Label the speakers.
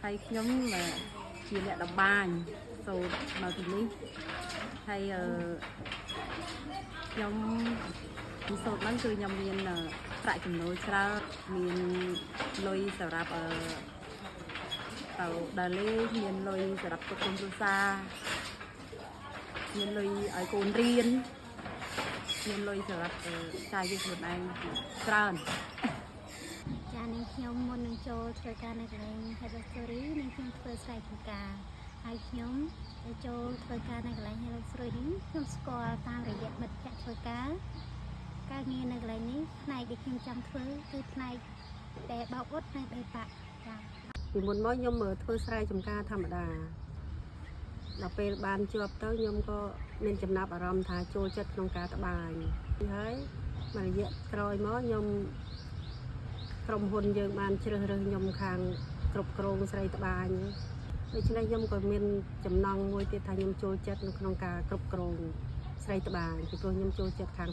Speaker 1: ហើយខ្ញុំជាអ្នកតម្បាញសូត្រនៅទីនេះហើយអឺខ្ញុំពីសូត្រហ្នឹងគឺខ្ញុំមានប្រាក់ចំណូលច្រើនមានលុយសម្រាប់អឺទៅដើរលេងមានលុយសម្រាប់គ្រប់គ្រងគ្រួសារមានលុយឲ្យកូនរៀនមានលុយសម្រាប់ចាយវាខ្លួនឯងច្រើន
Speaker 2: ចានាងខ្ញុំមុននឹងចូលធ្វើការនៅកន្លែង Hello Story នាងខ្ញុំធ្វើស្រែចម្ការហើយខ្ញុំទៅចូលធ្វើការនៅកន្លែង Hello Story នេះខ្ញុំស្គាល់តាមរយៈមិត្តភក្តិធ្វើការការងារនៅកន្លែងនេះផ្នែកដែលខ្ញុំចង់ធ្វើគឺផ្នែកដែលបោកអ៊ុតនិងដេប៉ាក់ចា
Speaker 3: ពីមុនមកខ្ញុំធ្វើស្រែចម្ការធម្មតាដល់ពេលបានជាប់ទៅខ្ញុំក៏មានចំណាប់អារម្មណ៍ថាចូលចិត្តក្នុងការត្បាញហើយមួយរយៈក្រោយមកខ្ញុំក្រុមហ៊ុនយើងបានជ្រើសរើសខ្ញុំខាងគ្រប់គ្រងស្រីត្បាញដូច្នេះខ្ញុំក៏មានចំណង់មួយទៀតថាខ្ញុំចូលចិត្តនៅក្នុងការគ្រប់គ្រងស្រីត្បាញពីព្រោះខ្ញុំចូលចិត្តខាង